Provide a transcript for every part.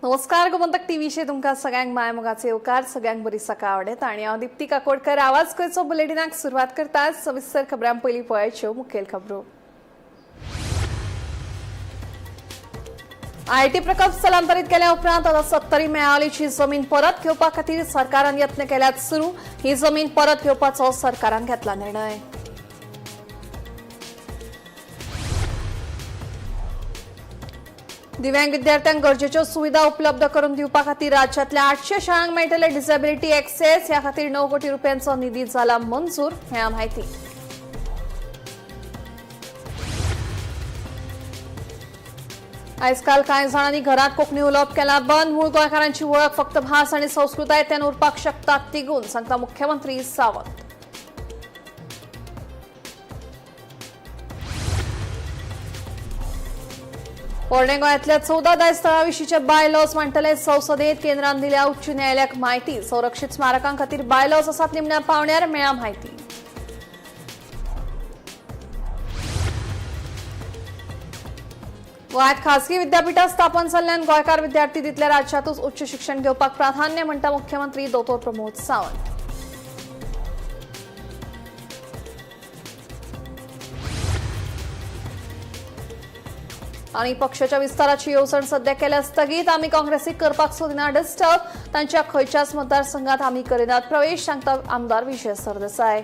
नमस्कार, गोमंतक टीव्हीचे तुमकां सगळ्यांक माय मोगाचे येवकार. सगळ्यांक बरी सकाळ आवडेत आणि हांव दीप्ती काकोडकर आवाज करचो बुलेटिनाक सुरवात करता. सविस्तर खबरां पयलीं पळयाच्यो मुखेल खबरो. IT प्रकल्प स्थलांतरीत केल्या उपरांत आता सत्तरी मेळावलीची जमीन परत घेवपा खातीर सरकारान यत्न केल्यात सुरू. ही जमीन परत घेवपाचो सरकारान घेतला निर्णय. दिव्यांग विद्यार्थ्यांक गरजेच्यो सुविधा उपलब्ध करून दिवपा खातीर राज्यांतल्या 800 शाळांक मेळटले डिसेबिलिटी एक्सेस. ह्या खातीर 9 कोटी रुपयांचो निधी जाला मंजूर. ह्या म्हायती. आयजकाल कांय जाणांनी घरात कोंकणी उलोवप केला बंद. मूळ गोंयकारांची वळख फक्त भास आनी संस्कृतायेंतल्यान उरपाक शकता तिगून, सांगता मुख्यमंत्री सावंत. पोरणे गोंयांतल्या 14 दायज स्थळाविशींचे बायलॉज मांडटले संसदेत. केंद्रान दिल्या उच्च न्यायालयाक म्हायती. संरक्षीत स्मारकां खातीर बायलॉज आसात निमण्या पावण्यार, मेळ्ळा म्हायती. गोंयांत खासगी विद्यापीठां स्थापन जाल्ल्यान गोंयकार विद्यार्थी दितले राज्यांतूच उच्च शिक्षण घेवपाक प्राधान्य, म्हणटा मुख्यमंत्री दोतोर प्रमोद सावंत. आणि पक्षाच्या विस्ताराची येवजण सध्या केल्या स्थगीत. आमी काँग्रेसीक करपाक सोदिना डिस्टर्ब. तांच्या खंयच्याच मतदारसंघात आमी करिनात प्रवेश, सांगता आमदार विजय सरदेसाय.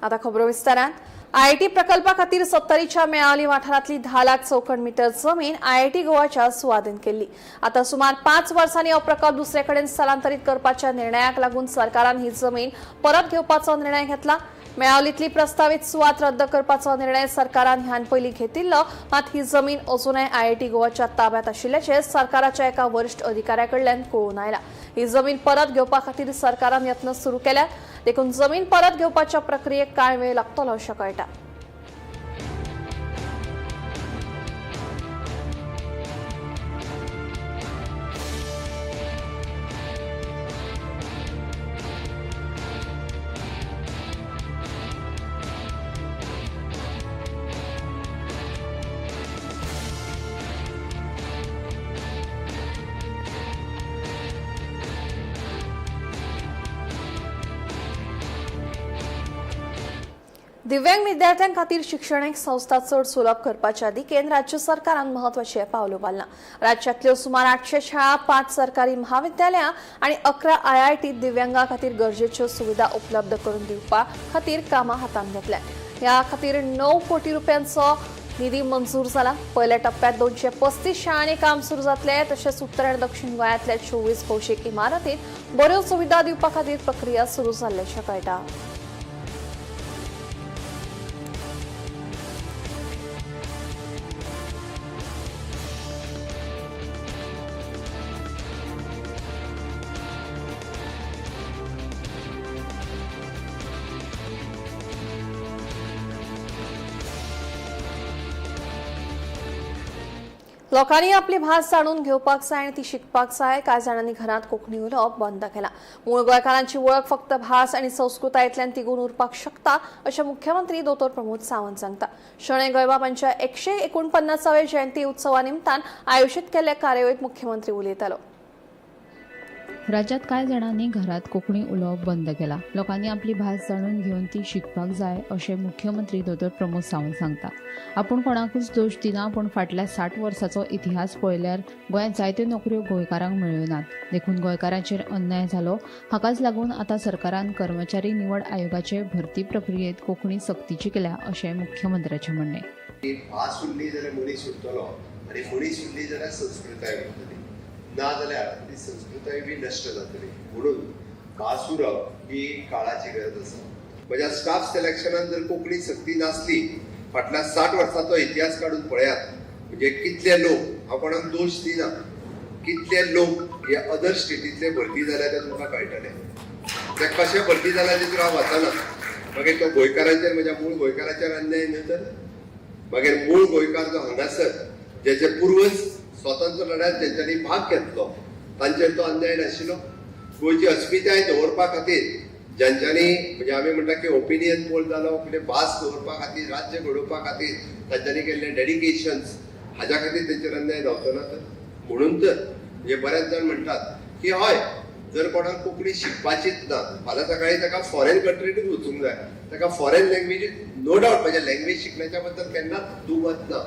आता खबरो विस्तारान. आयआयटी प्रकल्पा खातीर सत्तरीच्या मेळावली वाठारांतली 10 लाख चौखण मीटर जमीन आयआयटी गोवाच्या सुवादीन केल्ली. आता सुमार 5 वर्सांनी हो प्रकल्प दुसरे कडेन स्थलांतरीत करपाच्या निर्णयाक लागून सरकारान ही जमीन परत घेवपाचो निर्णय घेतला. मेळावलीतली प्रस्तावित सुवात रद्द करपाचो निर्णय सरकारान ह्यान पयलीं घेतिल्लो. मात ही जमीन अजूनय आयआयटी गोवाच्या ताब्यात आशिल्ल्याचें सरकाराच्या एका वरिश्ठ अधिकाऱ्या कडल्यान कळून आयला. ही जमीन परत घेवपा खातीर सरकारान यत्न सुरू केल्यात. देखून जमीन परत घेवपाच्या प्रक्रियेक कांय वेळ लागतलो अशें कळटा. दिव्यांग विद्यार्थ्यां खातीर शिक्षणीक संस्था चड सुलभ करपाच्या दिकेन राज्य सरकारान म्हत्वाचें पावल उबारलां. राज्यांतल्यो सुमार 800 शाळा, 5 सरकारी म्हाविद्यालयां आनी 11 आयआयटी दिव्यांगां खातीर गरजेच्यो सुविधा उपलब्ध करून दिवपा खातीर कामां हातांत घेतल्या. ह्या खातीर 9 कोटी रुपयांचो निधी मंजूर जाला. पयल्या टप्प्यात 235 शाळांनी काम सुरू जातलें. तशेंच उत्तर आनी दक्षिण गोंयांतल्या 24 भौशीक इमारतींत बऱ्यो सुविधा दिवपा खातीर प्रक्रिया सुरू जाल्ल्याचें कळटा. लोकांनी आपली भास जाणून घेवपाक जाय आनी ती शिकपाक जाय. कांय जाणांनी घरांत कोंकणी उलोवप बंद केलां. मूळ गोंयकारांची वळख फक्त भास आनी संस्कृतायेंतल्यान तिगून उरपाक शकता, अशें मुख्यमंत्री दोतोर प्रमोद सावंत सांगता. शणै गोंयबाब हांच्या 149व्या जयंती उत्सवा निमतान आयोजीत केल्ल्या कार्यावळींत मुख्यमंत्री उलयतालो. राज्यात कांय जाणांनी घरात कोंकणी उलोवप बंद केला. लोकांनी आपली भास जाणून घेवन ती शिकपाक जाय, अशें मुख्यमंत्री दोतोर प्रमोद सावंत सांगता. आपूण कोणाकूच दोश दिना, पूण फाटल्या 60 वर्साचो इतिहास पळयल्यार गोंयांत जायत्यो नोकऱ्यो गोंयकारांक मेळ्ळ्यो नात. देखून गोंयकारांचेर अन्याय जालो. हाकाच लागून आतां सरकारान कर्मचारी निवड आयोगाचे भरती प्रक्रियेत कोंकणी सक्तीची केल्या, अशें मुख्यमंत्र्याचें म्हणणें. भास उरली जाल्यार मनीस उरतलो आनी मनीस उरली जाल्यार संस्कृताय उरतली, ना जाल्यार ती संस्कृताय बी नश्ट जातली. म्हणून भास उरप ही काळाची गरज आसा. म्हज्या स्टाफ सिलेक्शनान जर कोंकणी सक्ती नासली, फाटल्या 60 वर्सांचो इतिहास काडून पळयात, म्हणजे कितले लोक, हांव कोणाक दोश दिना, कितले लोक हे अदर स्टेटींतले भरती जाल्या ते तुमकां कळटले. ते कशे भरती जाल्या तितून हांव वचना. मागीर तो गोंयकारांचेर, म्हज्या मूळ गोंयकारांचेर अन्याय न्हय तर? मागीर मूळ गोंयकार जो हांगासर जेचे पुर्वज स्वतंत्र लढ्यात तेंच्यांनी भाग घेतलो, तांचेर तो अन्याय नाशिल्लो? गोंयची अस्मिताय दवरपा खातीर ज्यांच्यांनी म्हणजे आमी म्हणटा की ओपिनियन पोल जालो, कितें भास दवरपा खातीर, राज्य घडोवपा खातीर तांच्यांनी केल्ले डेडिकेशन्स हाज्या खातीर तेंचेर अन्याय जावचो ना तर. म्हणून तर म्हणजे बरेच जाण म्हणटात की हय, जर कोणाक कोंकणी शिकपाचीच ना, फाल्यां सकाळी ताका फॉरेन कंट्रीनूच वचूंक जाय, ताका फॉरेन लँग्वेजीत नो डावट म्हज्या लँग्वेज शिकण्याच्या बद्दल केन्नाच दुमत ना.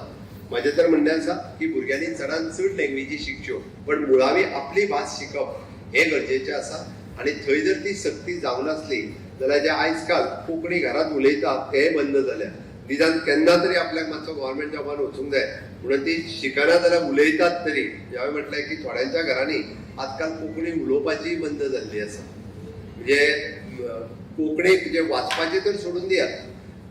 म्हजें तर म्हणणें आसा की भुरग्यांनी चडान चड लँग्वेजी शिकच्यो, पण मुळावी आपली भास शिकप हें गरजेचें आसा. आनी थंय जर ती सक्ती जावं नासली जाल्यार जे आयज काल कोंकणी घरांत उलयतात तेंय बंद जाल्या. निदान केन्ना तरी आपल्याक मातसो गव्हर्मेंट जॉबान वचूंक जाय म्हणून ती शिकना जाल्यार उलयतात तरी. हांवें म्हटलें की थोड्यांच्या घरांनी आजकाल कोंकणी उलोवपाचीय बंद जाल्ली आसा. म्हणजे कोंकणी म्हणजे वाचपाची तर सोडून दियात,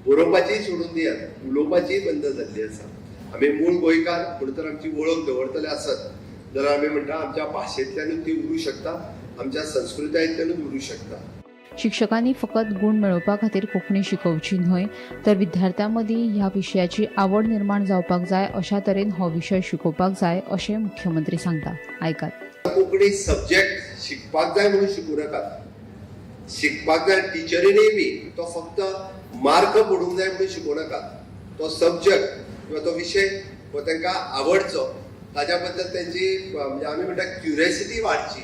बरोवपाचीय सोडून दियात, उलोवपाचीय बंद जाल्ली आसा. आमी मूळ गोंयकार म्हणून तर आमची वळख दवरतले आसत जाल्यार आमी म्हणटा आमच्या भाशेंतल्यानूच ती उरूंक शकता, आमच्या संस्कृतायेंतल्यानूच उरूंक शकता. शिक्षकांनी फकत गुण मेळोवपा खातीर कोंकणी शिकोवची न्हय, तर विद्यार्थ्यां मदीं ह्या विशयाची आवड निर्माण जावपाक जाय अशा तरेन हो विशय शिकोवपाक जाय अशें मुख्यमंत्री सांगता. आयकात. कोंकणी सब्जेक्ट शिकपाक जाय म्हणून शिकूं नाकात, शिकपाक जाय टिचरीनय बी तो फक्त मार्क पडूंक जाय म्हणून शिकोवं नाकात. तो सब्जेक्ट किंवा तो विशय हो तांकां आवडचो, ताज्या बद्दल तेंची म्हणजे आमी म्हणटा क्युरियोसिटी वाडची.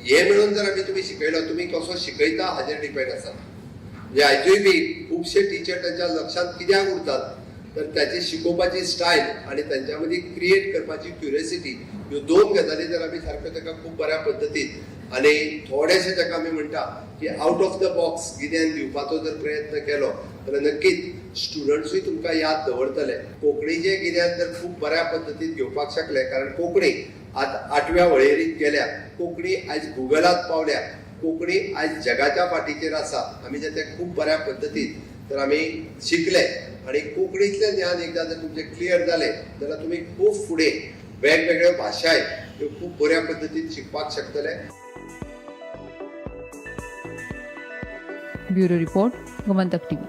हे मेळून जर आमी तुमी शिकयलो, तुमी कसो शिकयता हाजेर डिपेंड आसा. म्हणजे आयजूय बी खुबशे टिचर तांच्या लक्षांत कित्याक उरतात तर ताची शिकोवपाची स्टायल आनी तांच्या मदीं क्रिएट करपाची क्युरियोसिटी, ह्यो दोन गजाली जर आमी सारक्यो ताका खूब बऱ्या पद्दतीन आनी थोडेशें ताका आमी म्हणटा की आवट ऑफ the box गिन्यान दिवपाचो जर प्रयत्न केलो जाल्यार नक्कीच स्टुडंट्सूय तुमकां याद दवरतले. कोंकणीचें गिन्यान जर खूब बऱ्या पद्दतीन घेवपाक शकले, कारण कोंकणी आतां 8व्या वळेरींत गेल्या, कोंकणी आयज गुगलांत पावल्या, कोंकणी आयज जगाच्या फाटीचेर आसा. आमी जर तें खूब बऱ्या पद्दतीन तर आमी शिकले आनी कोंकणींतलें ज्ञान एकदां जर तुमचें क्लियर जालें जाल्यार तुमी खूब फुडें वेगवेगळ्यो भाशाय ह्यो खूब बऱ्या पद्दतीन शिकपाक शकतले. Bureau report, Gomantak TV.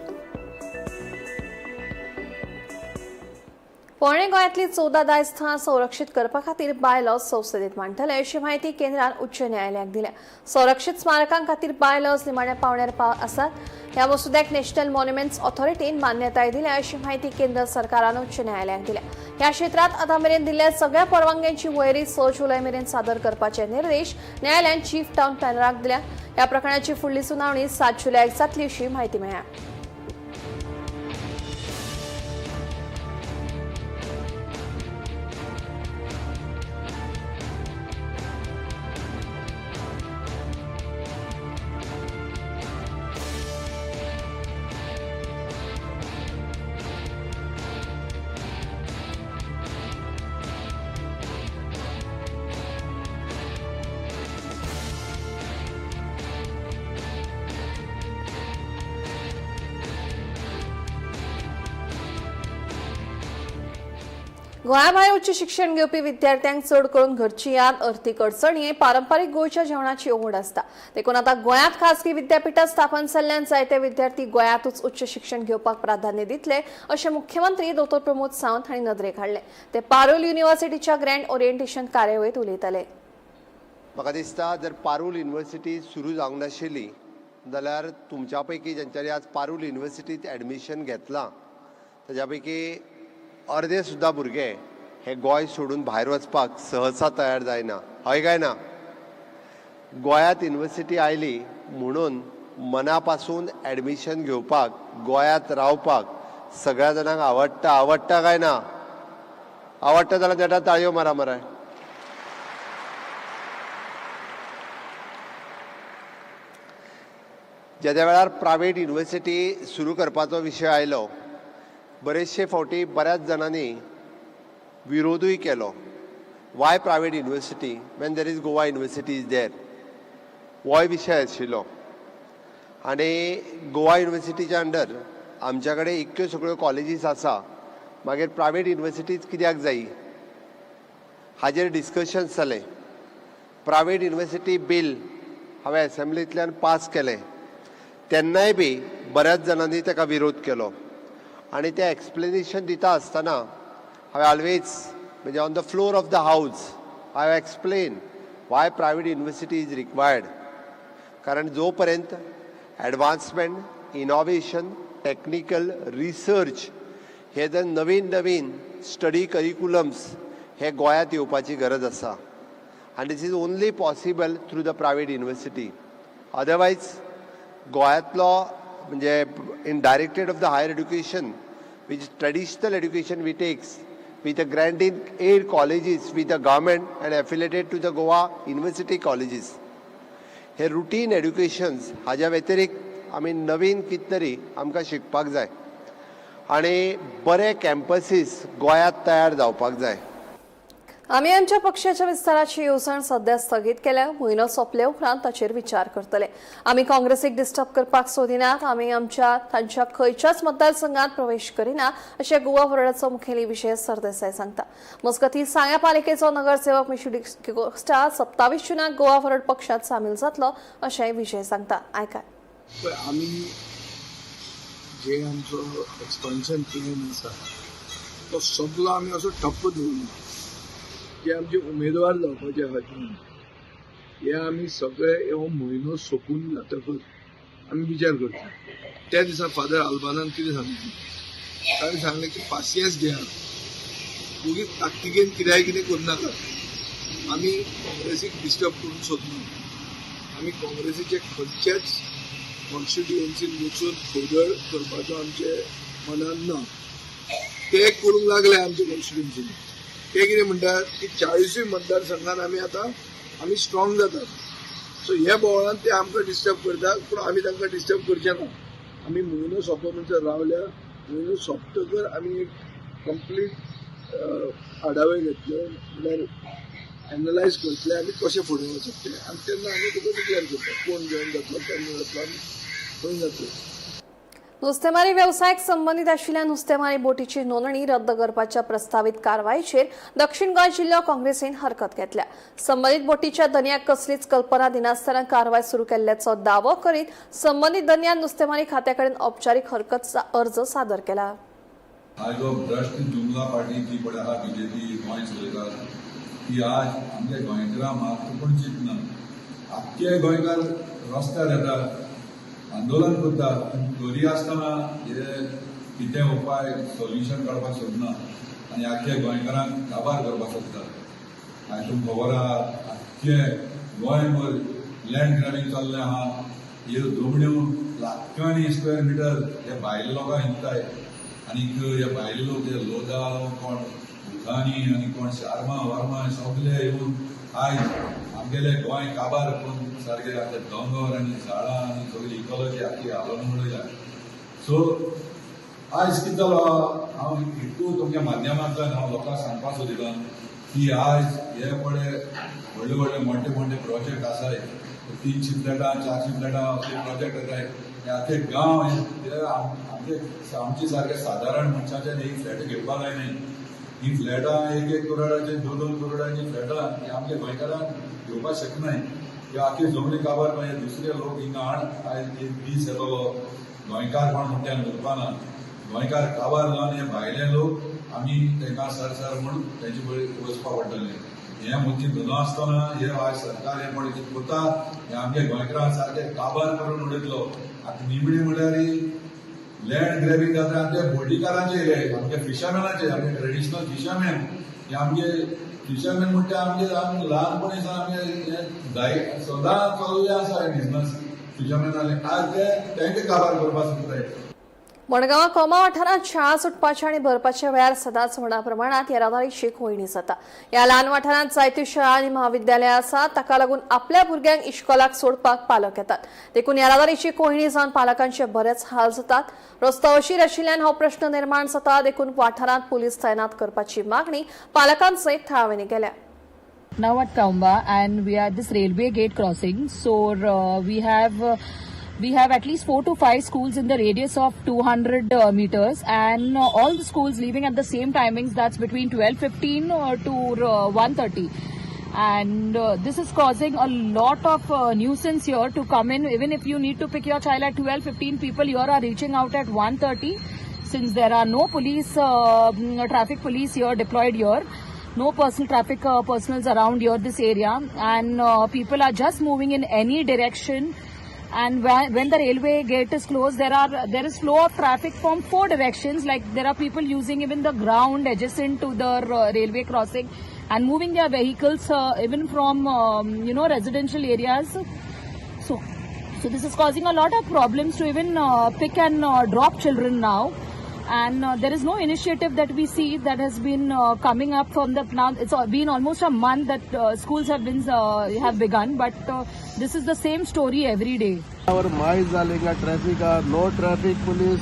पोरणे गोंयांतली 14 दायज थळां संरक्षीत करपा खातीर बायलॉज संसदेत मांडटले अशी म्हायती केंद्रान उच्च न्यायालयाक दिल्या. संरक्षीत स्मारकां खातीर बायलॉज निमाण्या पावण्यार आसात. ह्या मसुद्याक नॅशनल मॉन्युमेंट्स ऑथॉरिटीन मान्यताय दिल्या अशी म्हायती केंद्र सरकारान उच्च न्यायालयाक दिल्या. ह्या क्षेत्रांत आतां मेरेन दिल्ल्या सगळ्या परवानग्यांची वळेरी 6 जुलय मेरेन सादर करपाचे निर्देश न्यायालयान चीफ टावन प्लॅनराक दिल्या. ह्या प्रकरणाची फुडली सुनावणी 7 जुलयाक जातली अशी म्हायती मेळ्ळ्या. गोंयाभायर उच्च शिक्षण घेवपी विद्यार्थ्यांक चड करून घरची याद, अर्थीक अडचणी, पारंपारीक गोंयच्या जेवणाची ओड आसता. देखून आतां गोंयांत खासगी विद्यापिठां स्थापन जाल्ल्यान जायते विद्यार्थी गोंयांतूच उच्च शिक्षण घेवपाक प्राधान्य दितले अशें मुख्यमंत्री डॉ प्रमोद सावंत हांणी नदरेक हाडलें. ते पारूल युनिव्हर्सिटीच्या ग्रँड ओरिएंटेशन कार्यावळींत उलयताले. म्हाका दिसता जर पारूल युनिव्हर्सिटी सुरू जावंक नाशिल्ली जाल्यार तुमच्या पैकी ज्यांच्यांनी आज पारूल युनिव्हर्सिटींत एडमिशन घेतलां ताज्या पैकी अर्दे सुद्दां भुरगे हे गोंय सोडून भायर वचपाक सहसा तयार जायना. हय काय ना? गोंयांत युनिव्हर्सिटी आयली म्हणून मना पासून एडमिशन घेवपाक, गोंयांत रावपाक सगळ्या जाणांक आवडटा. आवडटा काय ना? आवडटा जाल्यार तेटा ताळयो मारा मरे. जेद्या वेळार प्रायवेट युनिव्हर्सिटी सुरू करपाचो विशय आयलो, बरेचशे फावटी बऱ्याच जाणांनी विरोधूय केलो. Why private university when there is Goa University is there, होय विशय आशिल्लो. आनी गोवा युनिव्हर्सिटीच्या अंडर आमच्या कडेन इतक्यो सगळ्यो कॉलेजीस आसा, मागीर प्रायवेट युनिव्हर्सिटीज कित्याक जायी हाजेर डिस्कशन्स जालें. प्रायवेट युनिव्हर्सिटी बील हांवें एसेंब्लींतल्यान पास केलें, तेन्नाय बी बऱ्याच जाणांनी ताका विरोध केलो. आनी तें एक्सप्लेनेशन दिता आसतना हांवें ऑलवेज म्हणजे on the floor of the house I have explain why private university is required. कारण जो पर्यंत एडवान्समेंट, इनोवेशन, टॅक्निकल रिसर्च हे जर नवीन नवीन स्टडी करिकुलम्स हे गोंयांत येवपाची गरज आसा. आनी this is only possible through the private university. Otherwise गोंयांतलो म्हणजे in directorate of the higher education which traditional education we takes with the grant in aid colleges with the government and affiliated to the Goa University colleges. Hey routine educations हाज्या व्यतिरिक्त आमी नवीन कितें तरी आमकां शिकपाक जाय आनी बरे कॅम्पसीस गोंयांत तयार जावपाक जाय. आमी आमच्या पक्षाच्या विस्ताराची येवजण सध्या स्थगीत केल्या. म्हयनो सोंपले उपरांत ताचेर विचार करतले. आमी काँग्रेसीक डिस्टर्ब करपाक सोदिनात. आमी आमच्या तांच्या खंयच्याच मतदारसंघात प्रवेश करिना अशें गोवा फॉरवर्डाचो मुखेली विजय सरदेसाय सांगता. मजगतीं, सांग्या पालिकेचो नगरसेवक मिशू डिकोस्टा 27 जुनाक गोवा फॉरवर्ड पक्षात सामील जातलो अशेंय विजय सांगता. आयकाय. पळय, आमी जे आमचो एक्सपान्शन प्लॅन आसा तो सगलो आमी असो ठप्प दवरला. जे आमचे उमेदवार जावपाचे आहा जून, हे आमी सगळे हो म्हयनो सोंपून जातकच आमी विचार करता. त्या दिसा फादर आल्बानान कितें सांगलें, ताणें सांगलें की पासियेंस घेया, वगीच ताकतिकेन कित्याय कितें करनाका. आमी काँग्रेसीक डिस्टर्ब करूंक सोदना. आमी काँग्रेसीचे खंयच्याच कॉन्स्टिट्युएन्सीन वचून खोदळ करपाचो आमचे मनान ना. ते करूंक लागले आमचे कॉन्स्टिट्युएन्सीन. ते कितें म्हणटात की 40ूय मतदारसंघात आमी आतां आमी स्ट्रॉंग जातात. सो हे बोवाळान ते आमकां डिस्टर्ब करतात, पूण आमी तांकां डिस्टर्ब करचे ना. आमी म्हयनो सोंपो म्हणसर रावल्या. म्हयनो सोंपतकर आमी एक कंप्लीट आढावे घेतले, म्हणल्यार एनलायज करतले आमी कशें फुडें वचप तें, आनी तेन्ना आमी तुका डिक्लेअर करता कोण जॉयन जातलो, केन्ना जातलो आनी खंय जातलो. नुस्तेमारी वेवसायाक संबंदीत आशिल्ल्या नुस्तेमारी बोटीची नोंदणी रद्द करपाच्या प्रस्तावीत कारवायेचेर दक्षिण गोंय जिल्लो काँग्रेसीन हरकत घेतल्या. संबंदीत बोटीच्या धनयाक कसलीच कल्पना दिनासतना कारवाय सुरू केल्ल्याचो दावो करीत संबंदीत धनयान नुस्तेमारी खात्याकडेन औपचारीक हरकत अर्ज सादर केला. आज जो भ्रश्ट जुमला पार्टी जी पळय आहा बीजेपी गोंय चलयता ती आज आमच्या गोंयकारां मात्र कोण चिंतना. आख्खे गोंयकार रस्त्यार येता, आंदोलन करता, तरी आसतना हे कितें उपाय सोल्युशन काडपाक सोदना आनी आख्खे गोंयकारांक काबार करपाक सोदता. आनी तुमकां खबर आहा आख्खे गोंयभर लँड ग्रॅबिंग चल्लें आहा. ह्यो जमण्यो लाखांनी स्क्वेअर मिटर हे भायले लोकांक विकताय आनीक हे भायले लोक हे लोधा कोण भुतानी आनी कोण शार्मा वर्मा सगले येवन आयज आमगेले गोंय काबार करून सारके आतां दोंगर आनी झाडां आनी सगळी इकॉलॉजी आख्खी हालोवन उडयल्या. सो आयज कितें जालो, हांव इतू तुमच्या माध्यमांतल्यान हांव लोकांक सांगपाक सोदितां की आयज हे पळय व्हडले व्हडले मोठे मोठे प्रोजेक्ट आसाय, 300 फ्लॅटां 400 फ्लॅटां असले प्रोजेक्ट येताय. हे आख्खे गांव हे आमचे आमचे सारके सादारण मनशाच्यान ही फ्लॅट घेवपाक जाय न्ही. ही फ्लॅटां 1-1 करोडाचे 2-2 करोडाची फ्लॅटां ही आमच्या गोंयकारांक घेवपाक शकनाय. ह्यो आख्खे जमनी काबार मागीर दुसरे लोक हिंगा हाड आयज एक दीस येतलो गोंयकार कोण म्हणटा उरपाना. गोंयकार काबार जावन हे भायले लोक आमी तांकां सर सर म्हूण तेंचे पळय वचपाक पडटलें. हे मुद्दे धरना आसतना हे आयज सरकार हे पळय कितें करता हे आमच्या गोंयकारांक सारके काबार करून उडयतलो. आतां निमणी म्हणल्यार लँड ग्रॅबिंग जाता आमच्या बोटीकारांचे, हे आमच्या फिशरमॅनाचे, आमचे ट्रेडिशनल फिशरमॅन. हे आमचे फिशरमॅन म्हणटा आमचे आमी ल्हानपणी सावन आमचे हे सदां चल्ले आसा हे बिजनस फिशरमॅनाले. आज ते तांकां काबार करपाक सोदताय. मडगांवां कोमा वाठारांत शाळा सुटपाच्या आनी भरपाच्या वेळार सदांच व्हडा प्रमाणात येरादारीची कोंयडी जाता. ह्या ल्हान वाठारांत जायत्यो शाळा आनी म्हाविद्यालयां आसात. ताका लागून आपल्या भुरग्यांक इश्कोलाक सोडपाक पालक येतात. देखून येरादारीची कोंयडी जावन पालकांचे बरेच हाल जातात. रस्तो अशीर आशिल्ल्यान हो प्रश्न निर्माण जाता. देखून वाठारांत पुलीस तैनात करपाची मागणी पालकां सयत थळाव्यांनी केल्या. Now at Kaumba and we are at this railway gate crossing. So we have at least 4 to 5 schools in the radius of 200 meters, and all the schools leaving at the same timings. That's between 12:15 to 1:30. And this is causing a lot of nuisance here to come in. Even if you need to pick your child at 12:15, people here are reaching out at 1:30, since there are no police, traffic police here deployed here, no personal traffic personals around here, this area, and people are just moving in any direction. And when the railway gate is closed, there is flow of traffic from four directions. Like there are people using even the ground adjacent to the railway crossing and moving their vehicles even from residential areas. So this is causing a lot of problems to even pick and drop children now. And there is no initiative that we see that has been coming up from the now. It's been almost a month that schools have begun, but this is the same story every day. Our मायज जाले हिंगा traffic no traffic police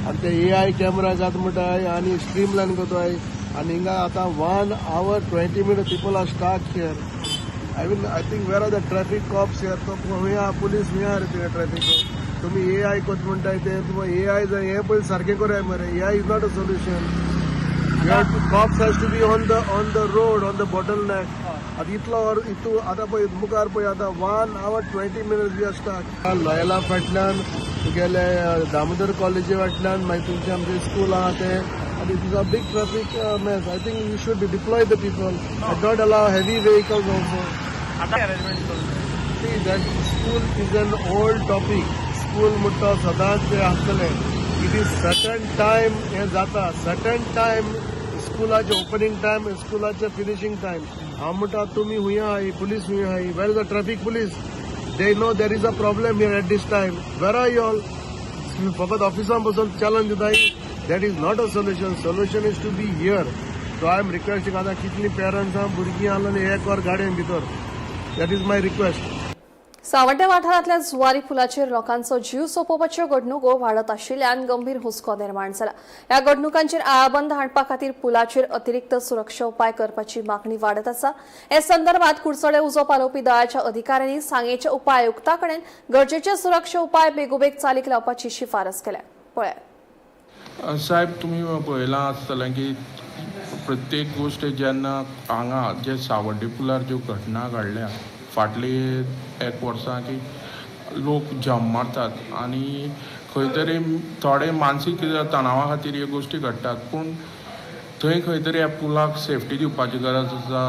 आनी ते ए I camera घात म्हणटाय आनी stream line करताय आनी हिंगा आतां 1 hour 20 minute people are stuck here. I mean, I think where are the traffic cops here? तो खंय आहा पुलीस? खंय आहा रे थिंगा ट्रॅफिक? तुमी ए I कोत म्हणटाय ते तुमी ए I हें पयलीं सारकें कराय मरे. AI is not a solution. Cops has to be on the road, on the bottle neck. आतां इतलो वर इतू आतां पळय मुखार पळय आतां 1 hour 20 minutes we are stuck. Loyola फाटल्यान तुगेले दामोदर कॉलेजी फाटल्यान मागीर तुमचें आमचें स्कूल आहा तें आनी it is a big traffic mess. I think you should deploy the people and not allow heavy vehicles also. See, that school is an old topic. School म्हणटा सदांच ते आसतलें. It is certain time हें जाता, certain time स्कुलाचें opening time, स्कुलाचें finishing time. हांव म्हणटा तुमी हुंय आहाय, पुलीस हुंय आहाय? Where is the traffic police? They know there is a problem here at this time. Where are you all? फकत ऑफिसान बसून चालन दिताय, that is not a solution. Solution is to be here. So I am requesting, आतां कितलीं पेरंट्सां भुरगीं आसले एक वर गाडयेन भितर. That is my request. Savandem वाठारांतल्या जुवारी पुलाचेर लोकांचो जीव सोंपोवपाच्यो घडणुको वाडत आशिल्ल्यान गंभीर हुस्को निर्माण जाला. ह्या घडणुकांचेर आळाबंद हाडपा खातीर पुलाचेर अतिरिक्त सुरक्षा उपाय करपाची मागणी वाडत आसा. हे संदर्भात कुडचडे उजो पालोवपी दळाच्या अधिकाऱ्यांनी सांगेच्या उपायुक्ता कडेन गरजेचे सुरक्षा उपाय बेगोबेग चालीक लावपाची शिफारस केल्या. पळयात. साहेब, तुमी पळयलां आसतलें की प्रत्येक गोश्ट जेन्ना हांगा जे सावड्डे पुलार ज्यो घटना घडल्या फाटली एक वर्सां की लोक जम्प मारतात आनी खंय तरी थोडे मानसीक तणावा खातीर ह्यो गोश्टी घडटात. पूण थंय खंय तरी ह्या पुलाक सेफ्टी दिवपाची गरज आसा.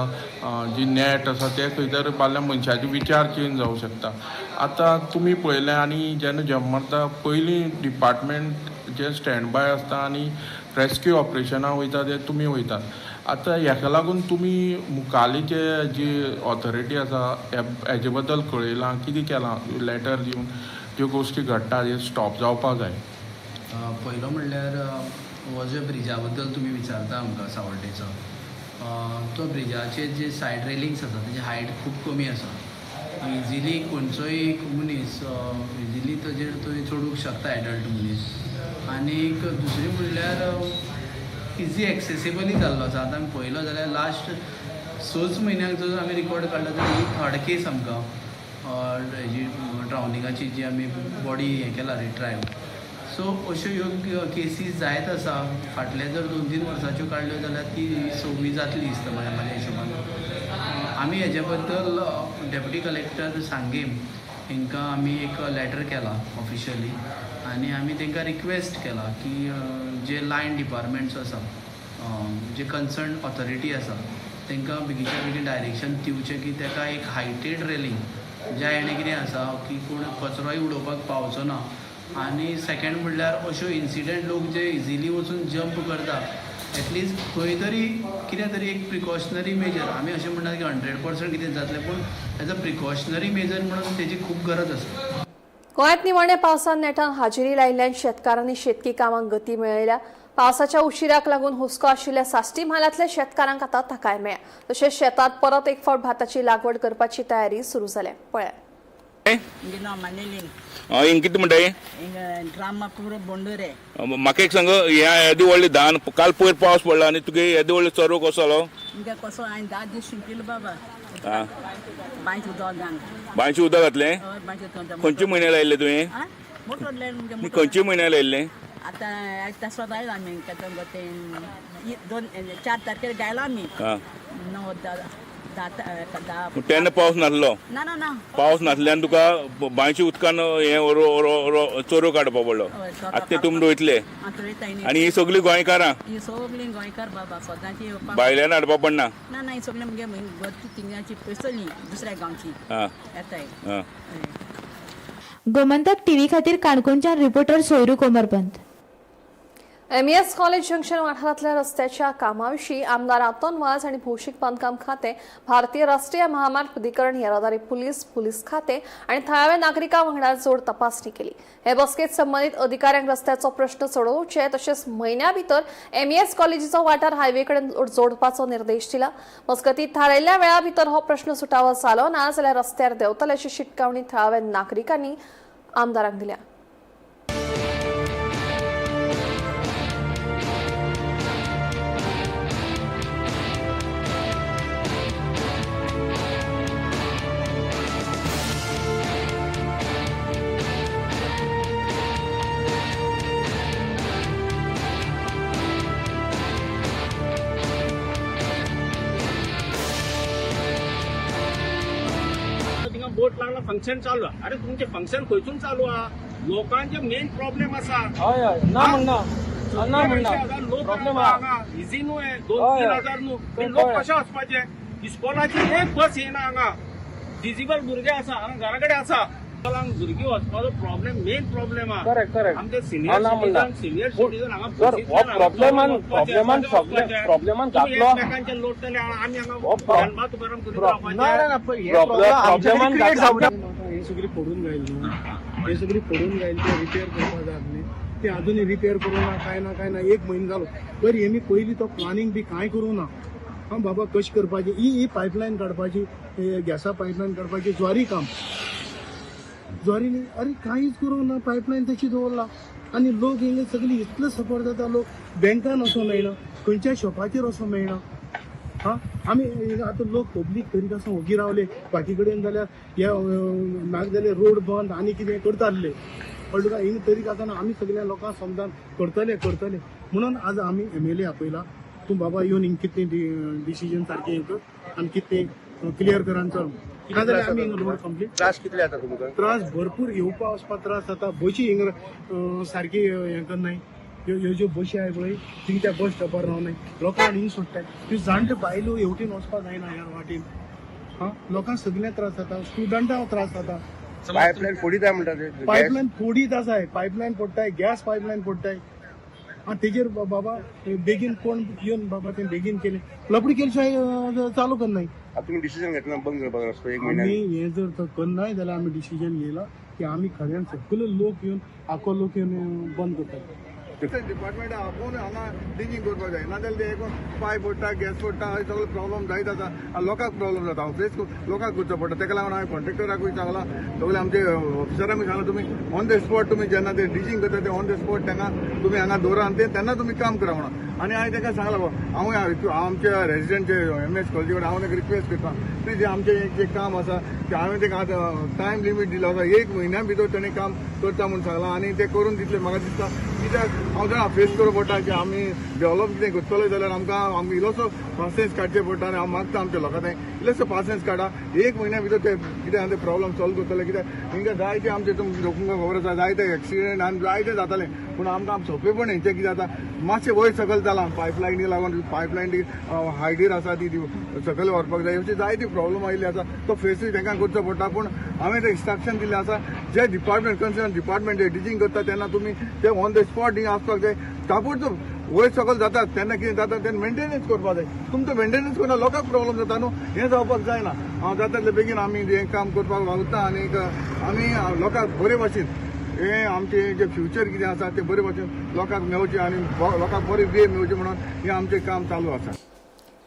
जी नॅट आसा ते खंय तरी बारल्या मनशाचे विचार चेंज जावं शकता. आतां तुमी पळयलें आनी जेन्ना जम्प मारता पयलीं डिपार्टमेंट जे स्टँड बाय आसता आनी रेस्क्यू ऑपरेशनाक वयता ते तुमी वयतात. आतां हेका लागून तुमी मुखाली जे जी ऑथॉरिटी आसा हेजे बद्दल कळयलां, कितें केलां लॅटर दिवन ज्यो गोश्टी घडटा हे स्टॉप जावपाक जाय? पयलो म्हणल्यार हो जो ब्रिजा बद्दल तुमी विचारता आमकां सावड्डेचो, तो ब्रिजाचेर जे सायड रेलिंग्स आसा तेजी हायट खूब कमी आसा. इजिली खंयचोय एक मनीस इजिली ताजेर थंय चडूंक शकता, एडल्ट मनीस. आनीक दुसरें म्हणल्यार इजी एक्सेसिबलय जाल्लो आसा. आतां आमी पळयलो जाल्यार लास्ट 6च म्हयन्याक जर आमी रिकॉर्ड काडलो जाल्यार ही थर्ड केस आमकां हेजी ड्रावनिंगाची जी आमी बॉडी हें केला रिट्रायव. सो अश्यो ह्यो केसीस जायत आसा. फाटले जर 2-3 वर्साच्यो काडल्यो जाल्यार ती सवी जातली दिसता म्हाज्या हिशोबान. आमी हेजे बद्दल डेप्युटी कलेक्टर सांगेम हांकां आमी एक लॅटर केला ऑफिशियली आनी आमी तांकां रिक्वेस्ट केला की जे लायन डिपार्टमेंट्स आसा, जे कन्सर्न ऑथॉरिटी आसा, तांकां बेगीच्या बेगीन डायरेक्शन दिवचें की ताका एक हायटेड रेलिंग, ज्या हेणें कितें आसा की कोण कचरोय उडोवपाक पावचो ना. आनी सेकंड म्हणल्यार अश्यो इन्सिडंट लोक जे इजिली वचून जंप करता, एटलिस्ट खंय तरी कितें तरी एक प्रिकॉशनरी मेजर. आमी अशें म्हणटात की 100% कितें जातलें, पूण एज अ प्रिकॉशनरी मेजर म्हणून तेजी खूब गरज आसा. गोंयांत निमाण्या पावसान नेटान हाजेरी लायिल्ल्यान शेतकारांनी शेतकी कामांक गती मेळयल्या. पावसाच्या उशिराक लागून हुस्को आशिल्ल्या साश्टी म्हालांतल्या शेतकारांक आतां थाकाय मेळ्ळ्या. तशेंच शेतांत परत एक फावट भाताची लागवड करपाची तयारी सुरू जाल्या. पळयात. हिंग हिंग कितें म्हणटाय? हिंग ड्रामा पुरो बोंडूरे. म्हाका एक सांग, ह्या येदी व्हडली धान, काल पयर पावस पडला आनी तुगे येदे व्हडले चरो कसो जालो? हिंगा कसो हांवें 10 दीस शिंपिलो बाबा. आं. बांयचें उदक घालून. बांयचें उदक घातलें? हय, बांयचें उदक. खंयच्या म्हयन्या लायिल्लें तुवें? आं, मोटर लायन. खंयच्या म्हयन्या लायिल्लें? आतां आयज तसो आयलो आमी केदो तें 2, 4 तारखेर गायलो आमी. आं. 9, 10, 10, 10. पूण तेन्ना पावस नासलो? ना ना ना. पावस नासल्यान तुका बांयच्या उदकान हें चरो काडपा पडलो. हय, चरो. आतां ते तुमी रोयतले? आतां रोयता. आनी ही सगळीं गोंयकारां? ही सगळीं गोंयकार बाबा, सदांची येवपाक. भायल्यान हाडपा पडना? ना ना, ही सगळीं मुगे घरची तिंगाची पयसली दुसऱ्या गांवची आं. येताय. आं. गोमंतक टीव्ही खातीर काणकोणच्यान reporter Soyru Komarpant. MES college junction वाठारांतल्या रस्त्याच्या कामाविशीं आमदार आंतोन वाज आनी भौशीक बांदकाम खातें, भारतीय राष्ट्रीय महामार्ग प्राधिकरण, येरादारी पुलीस, पुलीस खातें आनी थळाव्या नागरिकां वांगडा जोड तपासणी केली. हे बसकेत संबंदीत अधिकाऱ्यांक रस्त्याचो प्रश्न सोडोवचे तशेंच म्हयन्या भितर एमईएस कॉलेजीचो वाठार हायवे कडेन जोडपाचो निर्देश दिला. मजगतीं थारायिल्ल्या वेळा भितर हो प्रश्न सुटावो जालो ना जाल्यार रस्त्यार देंवतले अशी शिटकावणी थळाव्या नागरिकांनी आमदारांक दिल्या. बोट लागला फंक्शन चालू. अरे तुमचे फंक्शन खंयसून चालू आहा? लोकांचे मेन प्रॉब्लेम आसा. हय हय, ना म्हणना ना म्हणना लोक हांगा इजी न्हू, 2-3 हजार न्हू. लोक कशे वचपाचे? इस्कॉलाची एक बस येना हांगा. डिजेबल भुरगे आसा हांगा, घरा कडेन आसा. भुरगीं वचपाचो प्रॉब्लेम मेन प्रॉब्लेम आहा. Correct correct. आमचे सिनियर सिटीजन हांगा प्रॉब्लेमान प्रॉब्लेमान प्रॉब्लेमान घातलो. एकमेकांचे लोटले आमी हांगा तुकाराम करीत प्रॉब्लेमान हे सगळी पडून जाईल न्हू, हे सगळी पडून जाईल ते रिपेर करपाक जाय आसली, ते अजूनय रिपेर करूं ना, काय ना काय ना, एक म्हयनो जालो. बरें, हेमी पयलीं तो प्लानींग बी कांय करूं ना. हां बाबा कशें करपाची ही पायपलायन काडपाची, गॅसा पायपलायन काडपाची ज्वारी काम ज्वारी न्ही. अरे कांयच करूं ना, पायपलायन तशी दवरला आनी लोक हिंगा सगळी इतलो सफर जाता. लोक बँकान वचोंक मेळना, खंयच्या शॉपाचेर वचोंक मेळना. हां आमी आतां लोक पब्लीक तरी आसा ओगी रावले, बाकी कडेन जाल्यार ह्या नाक जाल्यार रोड बंद आनी कितें करता आसले. कळ्ळें तुका? हिंगा तरी आसतना आमी सगळ्या लोकांक समजान करतले करतले म्हणून आज आमी एमएलए आपयला. तूं बाबा येवन हिंगा कितें डिसिजन सारकें हें कर आनी कितें क्लियर कर आनी चल. नाजाल्यार आमी हिंगा रोड कंप्लीट. त्रास कितले जाता तुमकां? त्रास भरपूर, येवपा वचपा त्रास जाता. बशी हिंगा सारकी हें करनाय. ह्यो ज्यो बशी आहाय पळय थिंग त्या बस स्टॉपार रावनाय, लोकांक हिंग सोडटाय. त्यो जाणट्यो बायलो हेवटेन वचपाक जायना ह्या वाटेन. हां लोकांक सगळ्यांक त्रास जाता, स्टुडंटांक त्रास जाता. पायपलायन फोडीत आहा म्हणटा ते, पायपलायन फोडीत आसाय, पायपलायन फोडटाय, गॅस पायपलायन फोडटाय. आनी तेजेर बाबा बेगीन कोण येवन बाबा तें बेगीन केलें, लपडी केले शिवाय चालू करनाय. तुमी डिसिजन घेतला बंद करपाक रस्तो एक म्हयन्यान? आमी हें जर करनाय जाल्यार आमी डिसिजन घेयला की आमी खऱ्यान सगळे लोक येवन आखो लोक येवन बंद करतात. डिपार्टमेंट आपोवन हांगा डिगींग करपाक जाय, नाजाल्यार ते एक पायप पडटा, गॅस पडटा, सगळो प्रॉब्लम जायत आसा. लोकांक प्रॉब्लम जाता, फेस लोकांक करचो पडटा. ताका लागून हांवें कॉन्ट्रेक्टराकूय सांगलां, सगळे आमचे ऑफिसरांकूय सांगलां, तुमी ऑन the spot तुमी जेन्ना ते डिजींग करता ते ऑन the spot तेन्ना तुमी हांगा दवरा आनी ते तेन्ना तुमी काम करा म्हणून. आनी हांवें ताका सांगलां, हांव आमच्या रेजिडेंट एमएस कॉलेजी कडेन हांव ताका रिक्वेस्ट करता, प्लीज आमचें जें काम आसा तें हांवें ताका आतां टायम लिमीट दिलो आसा, एक म्हयन्या भितर ताणें काम करता म्हूण सांगलां आनी तें करून दितलें. म्हाका दिसता कित्याक हांव जाणा फेस करूं पडटा की आमी डेव्हलप कितें करतले जाल्यार आमकां आमी इल्लोसो पासियेंस काडचें पडटा. आनी हांव मागता आमच्या लोकां थंय इल्लोसो पासियेंस काडा, एक म्हयन्या भितर ते कितें आहा ते प्रॉब्लम सॉल्व करतले. कित्याक हिंगा जायते आमचे तुमकां खबर आसा, जायते एक्सिडंट आनी जायते जाताले, पूण आमकां सोंपेपण हेंचें कितें जाता मातशें वयर सकयल जालां, पायपलायनी लागून पायपलायन ती हायटीर आसा ती सकयल व्हरपाक जाय, अशे जायते प्रॉब्लम आयिल्ले आसा, तो फेसूय तांकां करचो पडटा. पूण हांवें ते इन्स्ट्रक्शन दिल्लें आसा, जे डिपार्टमेंट कन्सर्न डिपार्टमेंट जे डिजींग करता तेन्ना तुमी ते ऑन the spot हिंगा आसपाक जाय. ताबडतोब वयर सकयल जातात तेन्ना कितें जाता तेन्ना मेंटेनन्स करपाक जाय. तुमचो मेंटेनन्स करना लोकांक प्रॉब्लम जाता न्हू, हें जावपाक जायना. हांव जाता तितले बेगीन आमी हें काम करपाक वावुरता आनी आमी लोकांक बरे भाशेन हें आमचें जें फ्युचर कितें आसा तें बरे भाशेन लोकांक मेळचें आनी लोकांक बरे वे मेळचें म्हणून हें आमचें काम चालू आसा.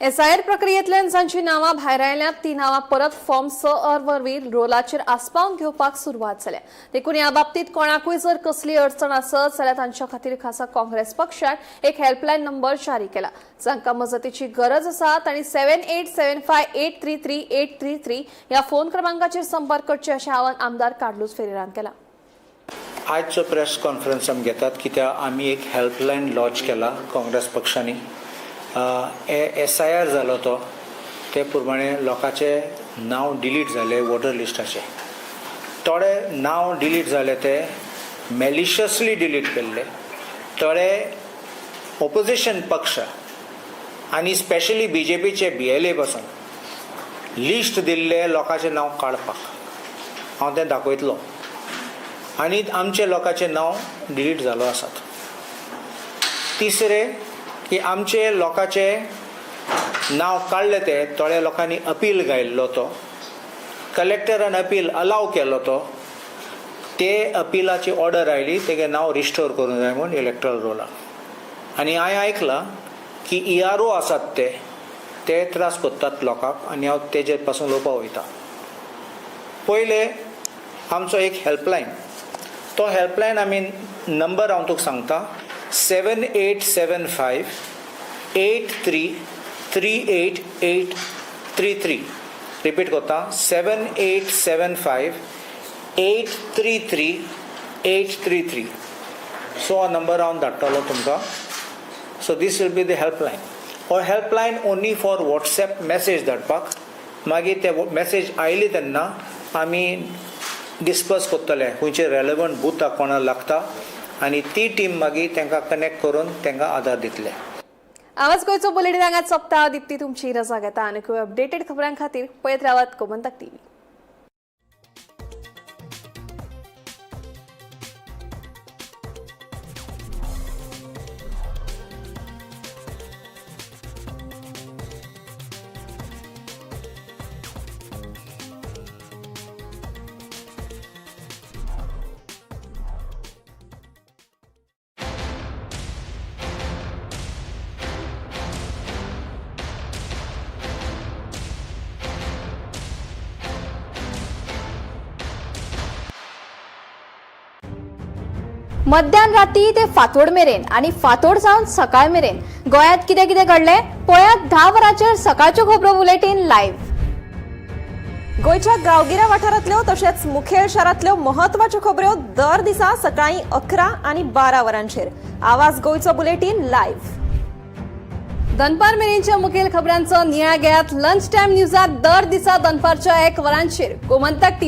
एसआयआर प्रक्रियेंतल्यान जांची नांवां भायर आयल्यांत ती नांवां परत फॉर्म 6 वरवीं रोलाचेर आस्पावन घेवपाक सुरवात जाल्या. देखून ह्या बाबतींत कोणाकूय जर कसली अडचण आसत जाल्यार तांच्या खातीर खासा काँग्रेस पक्षान एक हेल्पलायन नंबर जारी केला. जांकां मजतीची गरज आसा तांणी 7875833833 ह्या फोन क्रमांकाचेर संपर्क करचे अशें आवाहन आमदार कार्लुस फेरेरान केलां. आजचो प्रेस कॉन्फरन्स आमी घेतात कित्याक आमी एक हेल्पलायन लॉन्च केला काँग्रेस पक्षांनी. SIR जालो तो ते प्रमाणे लोकांचे नांव डिलीट जाले वोटर लिस्टाचे, थोडे नांव डिलीट जाले ते मेलिशियसली डिलीट केल्ले, थोडे ओपोजिशन पक्ष आनी स्पेशली BJPचे BLA पासून लिस्ट दिल्ले लोकांचें नांव काडपाक. हांव तें दाखयतलो. आनी आमचे लोकांचें नांव डिलीट जालो आसात. तिसरें की आमचे लोकांचे नांव काडलें ते थोड्या लोकांनी अपील घायल्लो, तो कलेक्टरान अपील अलाव केलो, तो ते अपिलाची ऑर्डर आयली तेगे नांव रिस्टोर करूंक जाय म्हूण इलेक्ट्रल रोलाक. आनी हांवें आयकलां की ERO आसात ते ते त्रास कोत्तात लोकांक आनी हांव तेजेर पासून उलोवपाक वयता. पयले आमचो एक हेल्पलायन, तो हेल्पलायन आमी नंबर हांव तुका सांगता, 7875 833 8833. रिपीट करता, 7875 833 833. सो हो नंबर हांव धाडटलो तुमकां. So this will be the helpline. हो helpline only for WhatsApp message धाडपाक. मागीर ते मॅसेज आयली तेन्ना आमी डिस्कस करतले खंयचे रेलेवंट बुथाक कोणाक लागता आनी ती टीम मागीर तांकां कनेक्ट करून तांकां आदार दितले. आवाज गोंयचो बुलेटीन हांगाच सोंपता. दिप्ती तुमची रजा घेता. आनी अपडेटेड खबरां खातीर पळयत रावात गोमंतक टीव्ही. मध्यान राती ते फांतोड मेरेन आनी फांतोड जावन सकाळ मेरेन गोंयांत कितें कितें घडलें, पळयात 10 वरांचेर सकाळच्यो खबरो बुलेटीन लायव्ह. गोंयच्या गांवगिऱ्या वाठारांतल्यो तशेंच मुखेल शारांतल्यो म्हत्वाच्यो खबऱ्यो दर दिसा सकाळीं 11 आनी 12 वरांचेर आवाज गोंयचो बुलेटीन लायव्ह. दनपार मेरेनच्या मुखेल खबरांचो नियाळ घेयात लंच टायम न्यूजात दर दिसा दनपारच्या 1 वरांचेर गोमंतक टीव्ही.